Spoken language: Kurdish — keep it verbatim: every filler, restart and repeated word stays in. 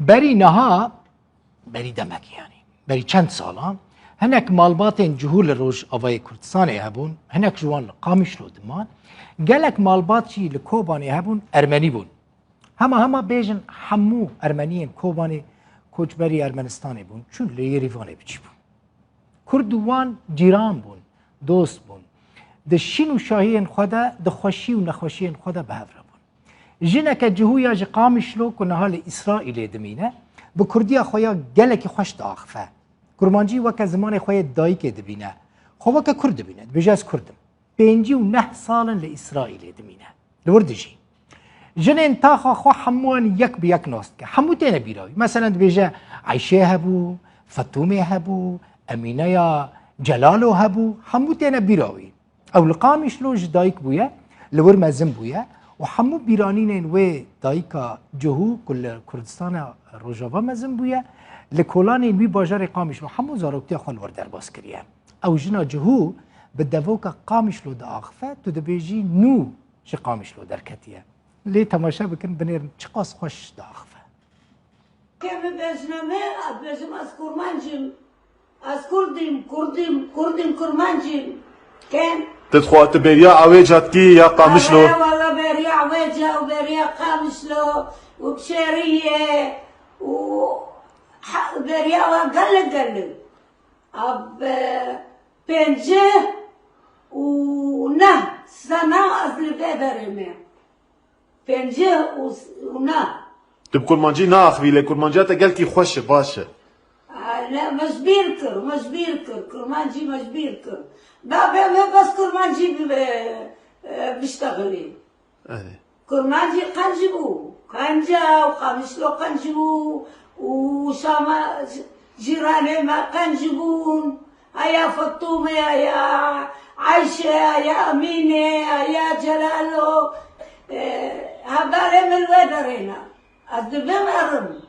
Berî niha, berî demek yanî, berî çend salan, hinek malbatên cihû li Rojavayê Kurdistanê hebûn, hinek ji wan li Qamişlo diman. Gelek malbat jî li Kobanê hebûn, Ermenî bûn. Hema hema bêjin hemû Ermeniyên Kobanê koçberî Ermenistanê bûn, çûn li Yerîvanê biçî bûn. Kurd û wan cîran bûn, dost bûn. Di şîn û şahiyên xwe de, di xweşî û nexweşiyên xwe de bi hev re bûn. Jineke cihû ya ji Qamişlo ku niha li Îsraîlê dimîne, bi kurdiya xwe ya gelekî xweş diaxife. Kurmancî weke zimanê xwe yê dayikê dibîne. Xwe weke kurd dibîne. Dibêje, ez kurd im. Pêncî û neh sal in li Îsraîlê dimîne. Li wir dijî. Jinên taxa xwe hemûyan yek bi yek nas dike. Hemû têne bîra wî. Meselen dibêje Eyşê hebû, Fetûmê hebû, Emîne ya Celalo hebû. Hemû têne bîra wî. Ew li Qamişlo ji dayik bûye, li wir mezin bûye û hemû bîranînên wê dayika cihû ku li Kurdistana Rojava mezin bûye, li kolanên wî bajarê Qamişlo hemû zaroktiya xwe li wir derbas kiriye. Ew jina cihû bi devoka Qamişlo diaxife, tu dibêjî nû ji Qamişlo derketiye. Lê temaşe bikin, binêrin çiqas xweş diaxife. Ke min bêjne me, ez bêjim ez kurmanc im. Ez kurd im, kurd im, kurd im, kurmanc im. Ken? Tu dixwa tu bêriya Ewêca dikî ya Qamişlo? Ewê, wala bêriya Ewêca û bêriya Qamişlo û Kişêriyê û ha, bêriya wa gelek gelek. Ab, e, pêncî û neh sena ez li vê derê me. Pêncî û s-, û neh. Tu bi kurmancî naaxivî, lê kurmanciya te gelkî xweş e, baş e. A, ne, me ji bîr kir, me ji bîr kir. Kurmancî me ji bîr kir. Bavê me bes kurmancî bi, e, e, biştexilî. Erê. Kurmancî qenc bû. Qenca û Qamişlo qenc bû û Şama, cîranê me qenc bûn. Aya Fetûmê, aya Eyşê, aya Emînê, aya Celalo. E, hevalê min wê derê ne. Ez dibêm erim.